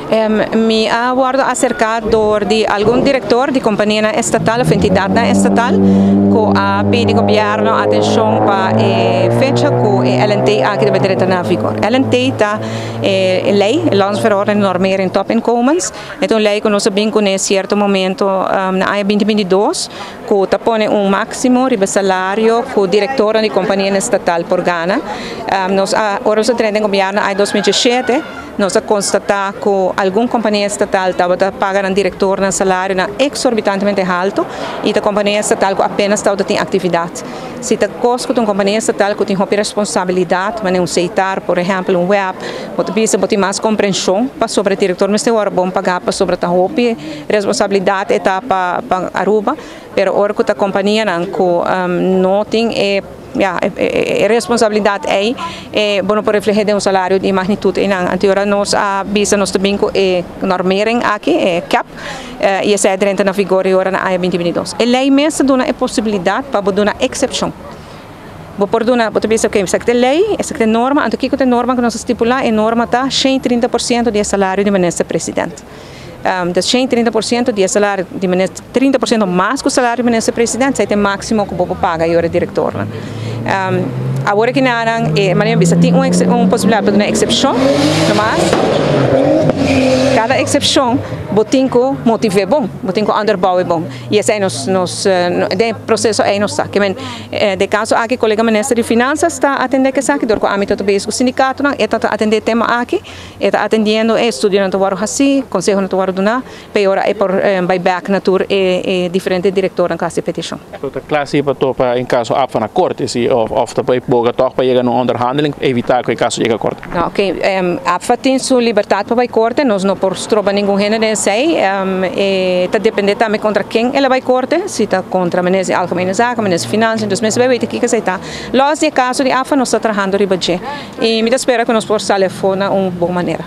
Mi a wordo acerca door di algun director di compania estatal of entidad estatal cu a pidi gobierno atencion pa e fecha cu e LNT aki debe drenta na vigor. LNT ta e ley, Landsverordening Normering Topinkomens. E un ley cu nos a bin cu na cierto momento na aña 2022 cu ta pone un maximo riba salario cu director di compania estatal por gana. Nos a, ora nos a drenta gobierno na 2017, nos a constata cu algun compania estatal tabata paga un director nan salario nan exorbitantemente halto y e compania estatal cu apenas tabata tin actividad. Si ta cos cu un compania estatal cu tin responsabilidad, mas un Setar, por ehempel, un WEB, bo ta bisa bo tin mas comprension pa sobre director, mas ora bon paga pa sobre ta hopi responsabilidad e ta pa Aruba, pero ora cu e compania nan cu no tin e, ja, e responsabilidad ey, bueno, por refleha un salario di magnitud ey nan. Anto ora nos a bisa nos tambe cu e normering aki, e cap, y esey a drenta na vigor ora na aña 2022. E ley mes ta duna e posibilidad pa duna excepcion. Bo por duna, bo bisa, ok, esaki ta ley, esaki ta norma, anto kico ta norma cu nos a stipula, e norma ta 130% di salario di minister president. Dus 130% di salario di minister, 30% mas cu e salario di minister president, esey ta e maximo cu bo paga e director. Awor cu nan, mas bisa tin un posibilidad pa un excepcion, mas cada excepcion bo tin cu motiva bon, bo tin cu onderbouwen bon. Y esey nos den proceso ey nos ta. Kiermen, den caso aki colega minister di Finanzas ta atende cu esaki, door cu ami ta bezig cu sindicato, nan, e ta atende tema aki, e ta atendiendo e estudio nan ta wordo haci, conseho nan ta wordo duna, pa ora e por bay back na tur e diferente director nan haci peticion. Ta cla pa topa en caso APFA na corte, si of ta boga toch pa yega na onderhandeling, evita cu e caso yega corte. No, ok, APFA tin su libertad pa bay corte, nos no por stroba ningun hende di esey, e ta depende tambe contra ken el a bay corte, si ta contra minister di Algemene Zaken, minister di Financiën, dus mester bay weten kico esey ta. Los di caso di APFA nos ta trahando riba dje. Y mi ta spera cu nos por sali na un bon manera.